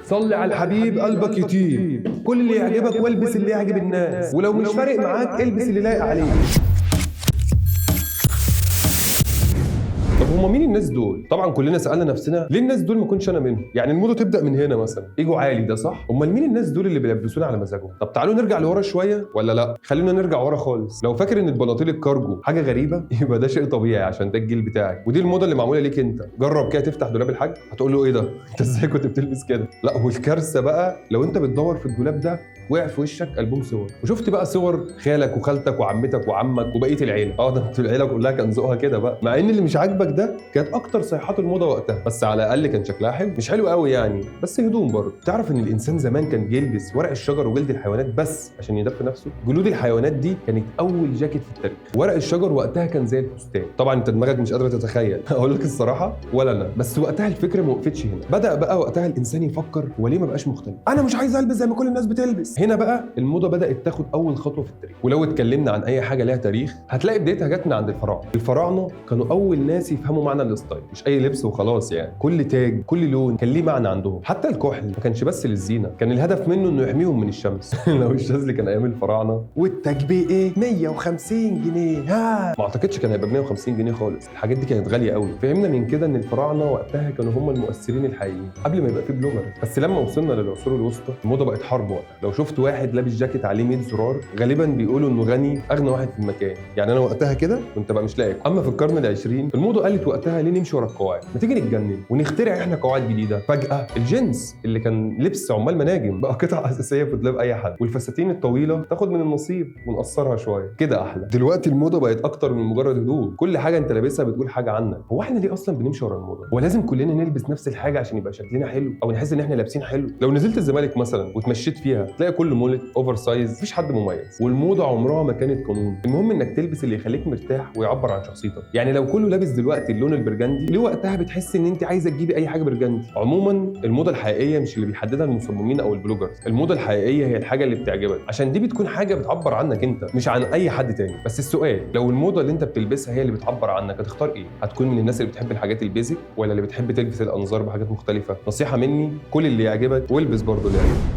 صلي على الحبيب قلبك يطيب. كل اللي يعجبك والبس اللي يعجب الناس، ولو مش فارق معاك البس اللي لايق عليك. طب هما مين الناس دول؟ طبعا كلنا سالنا نفسنا ليه الناس دول ما كنتش انا منهم؟ يعني الموضة تبدا من هنا مثلا، ايجو عالي ده صح؟ امال مين الناس دول اللي بيلبسونا على مزاجهم؟ طب تعالوا نرجع لورا شوية ولا لا؟ خلينا نرجع ورا خالص. لو فاكر ان البناطيل الكارجو حاجة غريبة يبقى ده شيء طبيعي عشان ده الجيل بتاعك ودي الموضة اللي معمولة ليك انت. جرب كده تفتح دولاب الحاج هتقول له ايه ده؟ انت ازاي كنت بتلبس كده؟ لا والكارثه بقى لو انت بتدور في الدولاب ده وقع في وشك البوم صور وشفت بقى صور خالك وخالتك وعمتك وعمك وبقية العيلة. ده انتوا العيلة كلها كان ذوقها كده بقى، مع ان اللي مش عاجبك ده كانت اكتر صيحات الموضة وقتها، بس على الاقل كان شكلها حلو. مش حلو قوي يعني، بس هدوم برضه. تعرف ان الانسان زمان كان بيلبس ورق الشجر وجلد الحيوانات بس عشان يدفي نفسه؟ جلود الحيوانات دي كانت اول جاكيت في التاريخ. ورق الشجر وقتها كان زي الفستان. طبعا انت دماغك مش قادرة تتخيل اقول لك الصراحة ولا انا، بس وقتها الفكرة ما وقفتش هنا. بدا بقى وقتها الانسان يفكر هو ليه ما بقاش مختلف؟ انا مش عايز البس زي ما كل الناس بتلبس. هنا بقى الموضة بدات تاخد اول خطوة في التاريخ. ولو اتكلمنا عن اي حاجة لها تاريخ هتلاقي بدايتها جت من عند الفراعنة. الفراعنة كانوا اول ناس يفهموا معنى ال style، مش اي لبس وخلاص يعني. كل تاج كل لون كان ليه معنى عندهم. حتى الكحل ما كانش بس للزينة، كان الهدف منه انه يحميهم من الشمس. لو الشاذلي كان ايام الفراعنة والتاج بايه 150 جنيه، ها ما اعتقدش كان هيبقى ب 150 جنيه خالص. الحاجات دي كانت غالية قوي. فهمنا من كده ان الفراعنة وقتها كانوا هم المؤثرين الحقيقيين قبل ما يبقى في blogger. بس لما وصلنا للعصور الوسطى الموضة بقت حرب وقتها. لو شفت واحد لابس جاكيت عليه 100 زرار غالبا بيقولوا انه غني، اغنى واحد في المكان. يعني انا وقتها كده كنت بقى مش لاقي. اما في القرن العشرين الموضة قالت وقتها ليه نمشي ورا القواعد؟ ما تيجي نتجنن ونخترع احنا قواعد جديدة. فجاة الجينز اللي كان لبس عمال مناجم بقى قطعه اساسية في دولاب اي حد، والفساتين الطويلة تاخد من النصيب ونقصرها شوية كده احلى. دلوقتي الموضة بقت اكتر من مجرد هدوم، كل حاجة انت لابسها بتقول حاجة عنك. هو احنا ليه اصلا بنمشي ورا الموضة؟ هو لازم كلنا نلبس نفس الحاجة عشان يبقى شكلنا حلو او نحس ان احنا لابسين حلو؟ لو نزلت الزمالك مثلا وتمشيت فيها تلاقي كل مولت oversize، مفيش حد مميز. والموضه عمرها ما كانت قانون، المهم انك تلبس اللي يخليك مرتاح ويعبر عن شخصيتك. يعني لو كله لابس دلوقتي اللون ال burgundy ليه وقتها بتحس ان انت عايزه تجيبي اي حاجة burgundy؟ عموما الموضة الحقيقية مش اللي بيحددها المصممين او ال bloggers، الموضة الحقيقية هي الحاجة اللي بتعجبك، عشان دي بتكون حاجة بتعبر عنك انت مش عن اي حد تاني. بس السؤال، لو الموضة اللي انت بتلبسها هي اللي بتعبر عنك هتختار ايه؟ هتكون من الناس اللي بتحب الحاجات ال basic ولا اللي بتحب تلبس الانظار بحاجات مختلفة؟ نصيحة مني، كل اللي يعجبك والبس برضه اللي يعجبك.